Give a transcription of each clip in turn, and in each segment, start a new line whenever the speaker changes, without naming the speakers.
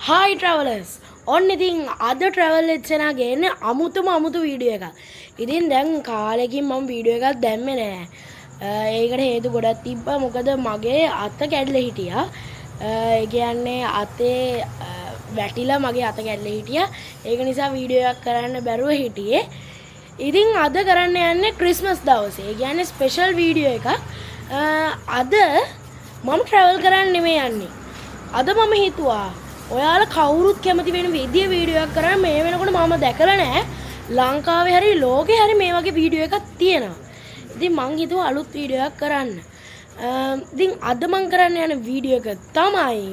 Hi ට්‍රැවලර්ස්, ඔන්න ඉතින් අද ට්‍රැවල් එච්චනා ගේන්නේ අමුතුම අමුතු වීඩියෝ එකක්. ඉතින් දැන් කාලෙකින් මම වීඩියෝ එකක් දැම්මේ නෑ. ඒකට හේතු ගොඩක් තිබ්බා. මොකද මගේ අත කැඩලා හිටියා. ඒ කියන්නේ අතේ වැටිලා මගේ අත කැඩලා හිටියා. ඒක නිසා වීඩියෝ එකක් කරන්න බැරුව හිටියේ. ඉතින් අද කරන්න යන්නේ ක්‍රිස්මස් දවසේ. ඒ කියන්නේ ස්පෙෂල් වීඩියෝ එකක්. අද මම ට්‍රැවල් කරන්න නෙමෙයි යන්නේ. අද මම හිතුවා ඔයාලා කවුරුත් කැමති වෙන විදිය වීඩියෝ එකක් කරන්න. මේ වෙනකොට මම දැකලා නෑ ලංකාවේ හරි ලෝකේ හරි මේ වගේ වීඩියෝ එකක් තියෙනවා. ඉතින් මං හිතුවා අලුත් වීඩියෝ එකක් කරන්න. ඉතින් අද මං කරන්න යන වීඩියෝ එක තමයි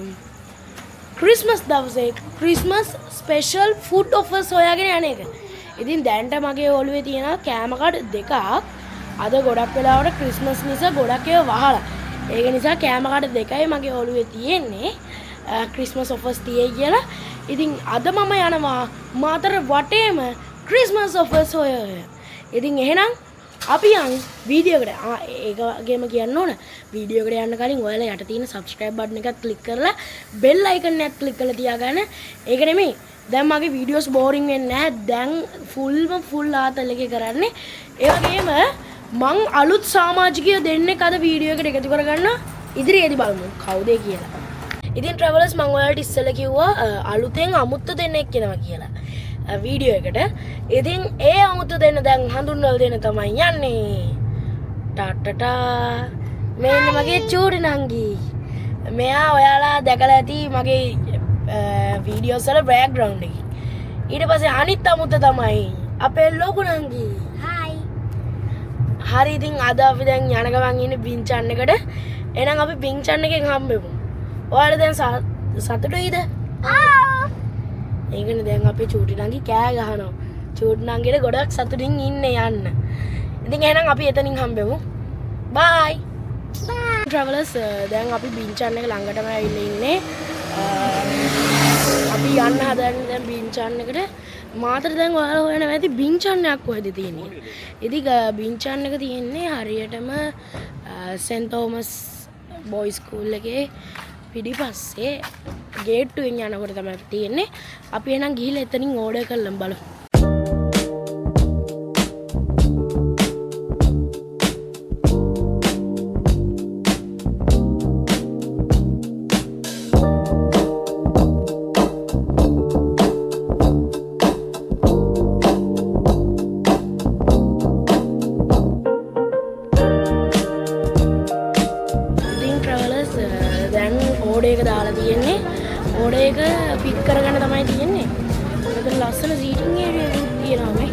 ක්‍රිස්මස් දවසේ ක්‍රිස්මස් ස්පෙෂල් ෆුඩ් ඔෆර්ස් හොයාගෙන යන එක. ඉතින් දැන්ට මගේ ඔළුවේ තියෙන කෑම කඩ දෙකක්. අද ගොඩක් වෙලාවට ක්‍රිස්මස් නිසා ගොඩක් ඒවා වහලා. ඒක නිසා කෑම කඩ දෙකයි මගේ ඔළුවේ තියෙන්නේ. ක්‍රිස්මස් ඔෆර්ස් තියෙයි කියලා. ඉතින් අද මම යනවා මාතර වටේම ක්‍රිස්මස් ඔෆර්ස් හොය හොය. ඉතින් එහෙනම් අපි යන් වීඩියෝ එකට. ඒක වගේම කියන්න ඕන, වීඩියෝ එකට යන්න කලින් ඔයාලා යට තියෙන සබ්ස්ක්‍රයිබ් බටන් එකත් ක්ලික් කරලා බෙල් අයිකන් එකත් ක්ලික් කරලා තියාගන්න. ඒක නෙමෙයි, දැන් මගේ වීඩියෝස් බෝරින් වෙන්නේ නැහැ. දැන් ෆුල්ම ෆුල් ආතල් එකේ කරන්නේ. ඒ වගේම මං අලුත් සමාජිකයෝ දෙන්නෙක් අද වීඩියෝ එකට එකතු කරගන්නවා. ඉදිරියේදී බලමු කවුද ඒ කියලා. ඉතින් ට්‍රැවලර්ස් මං ඔයාලට ඉස්සෙල්ලා කිව්වා, අලුතෙන් අමුත්ත දෙන්නෙක් එනවා කියලා. වීඩියෝ එකට. ඉතින් ඒ අමුත්ත දෙන්න දැන් හඳුන්වලා දෙන්න තමයි යන්නේ. ටාටටා. මේ ඉන්නේ මගේ චූටි නංගි. මෙයා ඔයාලා දැකලා ඇති මගේ වීඩියෝස් වල බෑග්ග්‍රවුන්ඩ් එකේ. ඊට පස්සේ අනිත් අමුත්ත තමයි අපේ ලොකු නංගි.
හායි.
හරි, ඉතින් අද අපි දැන් යන ගමන් ඉන්නේ බින්චන් එකට. එහෙනම් අපි බින්චන් එකෙන් හම්බෙමු. ඔයාලා දැන් සතුටුයිද?
ඔව්.
ඒකනේ දැන් අපේ චූටි නංගි කෑ ගහනවා. චූටි නංගිට ගොඩක් සතුටින් ඉන්නේ යන්න. ඉතින් එහෙනම් අපි එතනින් හම්බෙමු. බයි.
බයි.
ට්‍රැවලර්ස්, දැන් අපි බින්චන් එක ළඟටම ඇවිල්ලා ඉන්නේ. අපි යන්න හදන්නේ දැන් බින්චන් එකට. මාතර දැන් ඔයාලා හොයනවා ඇති බින්චන් එකක් කොහෙද තියෙන්නේ. ඉතින් බින්චන් එක තියෙන්නේ හරියටම සෙන්ට් තෝමස් බොයිස් ස්කූල් එකේ පිටිපස්සේ ගේට්ටුවෙන් යනකොට තමයි තියෙන්නේ. අපි එහෙනම් ගිහිල්ලා එතනින් ඕඩර් කරලමු බලමු. ඉතින් ට්‍රැවලර්ස්, දැන් ඕඩර් එක දාලා තියෙන්නේ. ඕඩර් එක පික් කරගන්න තමයි තියෙන්නේ. මෙතන ලස්සන සීටින් ඒරියා එකක් තියෙනවා මේ.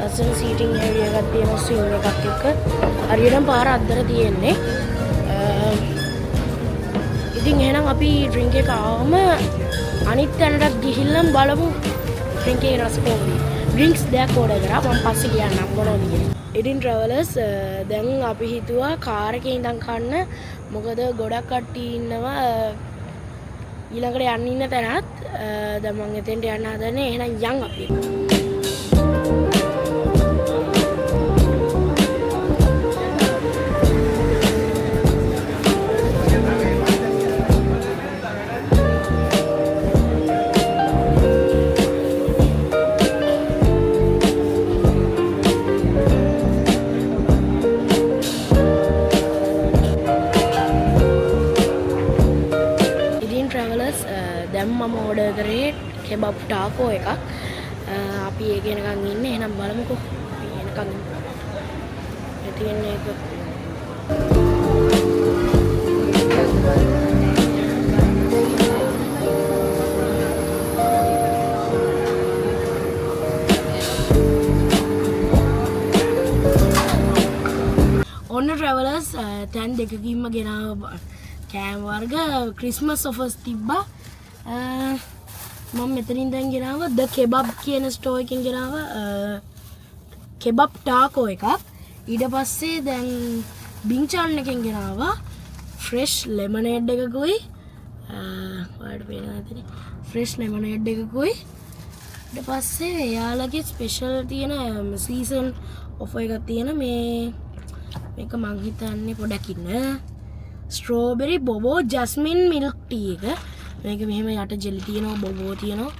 ලස්සන සීටින් ඒරියා එකක් තියෙනවා ස්විං එකක් එක්ක. හරියටම පාර අද්දර තියෙන්නේ. ඉතින් එහෙනම් අපි ඩ්‍රින්ක් එක ආවම අනිත් තැනටත් ගිහිල්ලම බලමු ඩ්‍රින්ක් එකේ රස කොහොමද. ඩ්‍රින්ක්ස් දෙයක් ඕඩර් කරා. මම පස්සේ කියන්නම් මොනවද කියලා. ඉතින් ට්‍රැවලර්ස්, දැන් අපි හිතුවා කාර් එකේ ඉඳන් කන්න. මොකද ගොඩක් කට්ටිය ඉන්නවා, ඊළඟට යන්න ඉන්න තැනත්. දැන් මං එතෙන්ට යන්න හදන්නේ. එහෙනම් යන් අපි. ඉතින් ට්‍රැවලර්ස්, දැන් මම ඕඩර් කරේ කෙබබ් ටාකෝ එකක්. අපි ඒක එනකන් ඉන්නේ. එහෙනම් බලමුකෝ. අපි එනකන් ඉන්න. ඒ තියෙන්නේ ඒක. ඔන්න ට්‍රැවලර්ස්, තැන් දෙකකින්ම ගෙනාව කෑම වර්ග ක්‍රිස්මස් ඔෆර්ස් තිබ්බා. මම මෙතනින් දැන් ගෙනාව ද කෙබබ් කියන ස්ටෝර් එකෙන් ගෙනාව, කෙබබ් ටාකෝ එකක්. ඊට පස්සේ දැන් බින්චන් එකෙන් ගෙනාවා ෆ්‍රෙෂ් ලෙමනේඩ් එකකුයි. ඔයාලට පේනවා ඇතිනේ. ෆ්‍රෙෂ් ලෙමනේඩ් එකකුයි. ඊට පස්සේ එයාලගේ ස්පෙෂල් තියෙන, සීසන් ඔෆර් එකක් තියෙන මේක මං හිතන්නේ පොඩක් ඉන්න. ස්ට්‍රෝබෙරි බොබෝ ජස්මින් මිල්ක් ටී එක. මේක මෙහෙම යට ජෙලි තියෙනවා, බොබෝ තියෙනවා.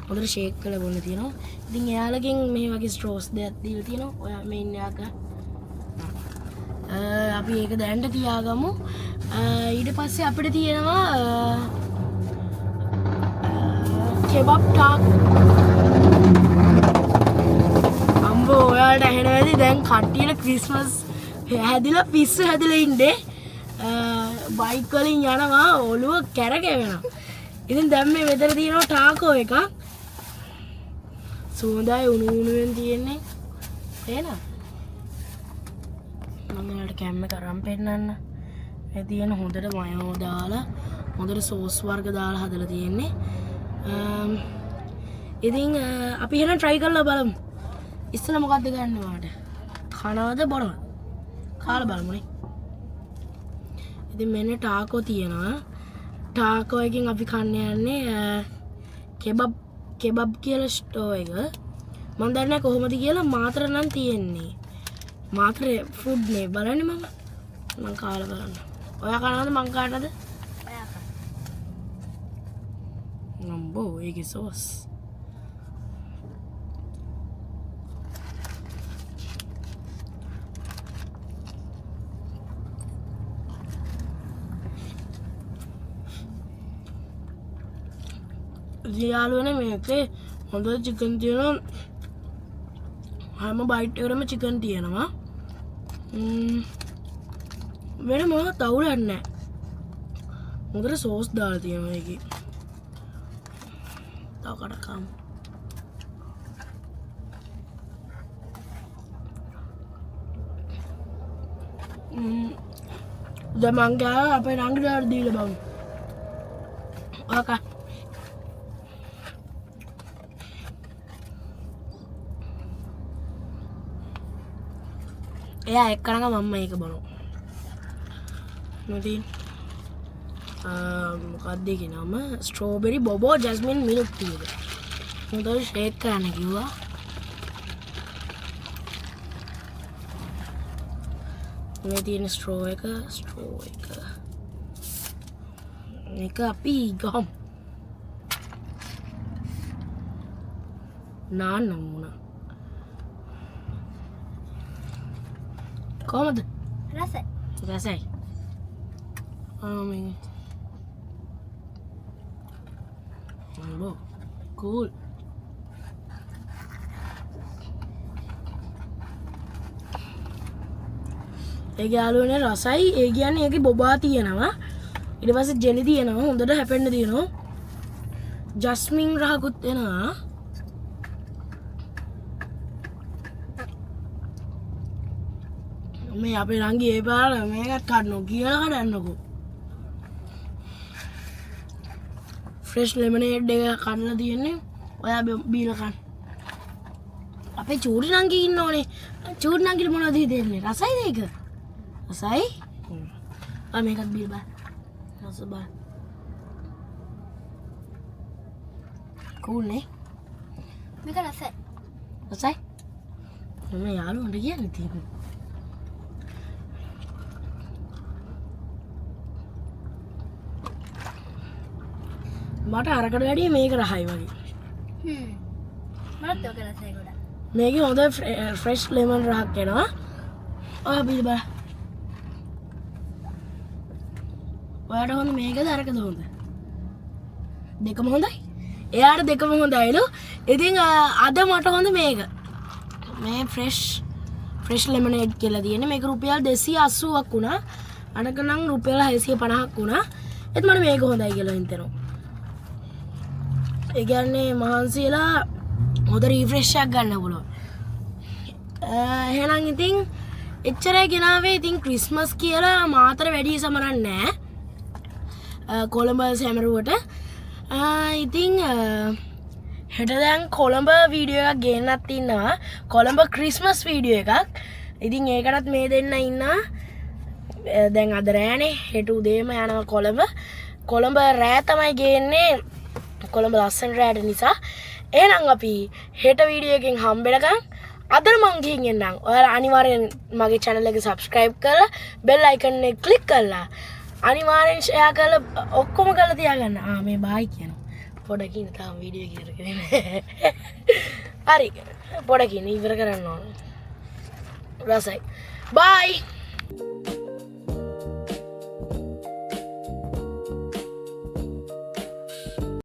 හොඳට ෂේක් කරලා බොන්න තියෙනවා. ඉතින් එයාලගෙන් මේ වගේ ස්ට්‍රෝස් දෙයක් දීලා තියෙනවා. ඔයා මේ ඉන්න යාක. අපි ඒක දැනට තියාගමු. ඊට පස්සේ අපිට තියෙනවා කෙබබ් ටාකෝ. අම්බෝ ඔයාලට ඇහෙනවා ඇති දැන් කට්ටියට ක්‍රිස්මස් හැදිලා පිස්සු හැදිලා ඉන්නේ. බයික් වලින් යනවා ඔළුව කැරකෙවෙනවා. ඉතින් දැන් මේ මෙතන තියෙනවා ටාකෝ එකක්. සුවඳයි උණු උණුවෙන් තියෙන්නේ. පේනවද? මම ඔයාලට කැම් එක අරන් පෙන්නන්න. මේ තියෙන හොඳට මයෝ දාලා හොඳට සෝස් වර්ග දාලා හදලා තියෙන්නේ. ඉතින් අපි එහෙනම් try කරලා බලමු. ඉස්සෙල්ලා මොකද්ද ගන්න ඔයාලට? කනවද බොනවද? කාලා බලමුනේ. ඉතින් මෙන්න ටාකෝ තියෙනවා. ටාකෝ එකෙන් අපි කන්න යන්නේ කෙබබ් කියලා ස්ටෝර් එක. මං දන්නේ නැහැ කොහොමද කියලා, මාතර නම් තියෙන්නේ. මාතර ෆුඩ් නේ බලන්නේ මම. මං කාලා බලන්න. ඔයා කනවද මං කාටද?
ඔයා කන.
අම්බෝ ඒකේ සෝස්. යාළුවනේ මේකේ හොඳ චිකන් තියෙනවා. හැම බයිට් එකකටම චිකන් තියෙනවා. වෙන මොනවත් අවුලක් නැහැ. හොඳට සෝස් දාලා තියෙනවා ඒකේ. තව කඩක් කමු. දැන් මං ගාව අපේ නංගිට දීලා බලමු. ඔකා. එයා එක්කනක මම මේක බොනවා. නොදී මොකක්ද ඒකේ නම? ස්ට්‍රෝබෙරි බොබෝ ජැස්මින් මිල්ක් ටී එක. හොඳට ෂේක් කරන්න කිව්වා. මේ තියෙන ස්ට්‍රෝ එක, ස්ට්‍රෝ එක. මේක අපි ගමු. නාන්න වුණා. කොහමද?
රසයි.
රසයි. මේ අම්බෝ කූල්. ඒ යාළුවනේ රසයි. ඒ කියන්නේ ඒකේ බොබා තියෙනවා. ඊට පස්සේ ජෙලි තියෙනවා. හොඳට හැපෙන්න තියෙනවා. ජස්මින් රහකුත් එනවා. මේ අපේ නංගි ඒ පාර මේකත් කඩනෝ කියලා කඩන්නකෝ. ෆ්‍රෙෂ් ලෙමනේඩ් එක කඩලා තියෙන්නේ. ඔයා බීලා කන්න. අපේ චූටි නංගි ඉන්න ඕනේ. චූටි නංගිට මොනවද හිතෙන්නේ? රසයිද ඒක? රසයි? ආ මේකත් බීලා බලන්න. රස බලන්න. කූල් නේ?
මේක රසයි.
රසයි? මම යාළුවන්ට කියන්නේ තියෙන්නේ. මට අරකට වැඩිය මේක රහයි වගේ.
මටත් ඔක රසයි ගොඩක්.
මේකේ හොඳ ෆ්‍රෙෂ් ලෙමන් රහක් එනවා. ඔයා බීලා බලන්න. ඔයාට හොඳ මේකද අරකද හොඳ? දෙකම හොඳයි. එයාට දෙකම හොඳයිලු. ඉතින් අද මට හොඳ මේක. මේ ෆ්‍රෙෂ් ලෙමනේඩ් කියලා තියෙන්නේ. මේක රුපියල් දෙසිය අසූවක් වුණා. අනක නම් රුපියල් හයසිය පනහක් වුණා. ඒත් මට මේක හොඳයි කියලා හිතෙනවා. ඒ කියන්නේ මහන්සියලා හොඳ රීෆ්‍රෙෂ් එකක් ගන්න පුළුවන්. එහෙනම් ඉතින් එච්චරයි ගෙනාවේ. ඉතින් ක්‍රිස්මස් කියලා මාතර වැඩි සමරන්නේ නෑ. කොළඹ සැමරුවට. ඉතින් හෙට දැන් කොළඹ වීඩියෝ එකක් ගේන්නත් ඉන්නවා. කොළඹ ක්‍රිස්මස් වීඩියෝ එකක්. ඉතින් ඒකටත් මේ දෙන්න ඉන්නවා. දැන් අද රෑනේ. හෙට උදේම යනවා කොළඹ. කොළඹ රෑ තමයි ගේන්නේ. කොළඹ ලස්සන රෑට නිසා. එහෙනම් අපි හෙට වීඩියෝ එකෙන් හම්බෙනකන් අද මං ගිහින් එන්නම්. ඔයාලා අනිවාර්යෙන් මගේ channel එක subscribe කරලා bell icon එක click කරලා අනිවාර්යෙන් ෂෙයා කරලා ඔක්කොම කරලා තියාගන්න. ආ මේ බායි කියනවා. පොඩකින් තාම වීඩියෝ එක ඉවර කරේ නෑ. හරි. පොඩකින් ඉවර කරන්න ඕන. රසයි. බයි.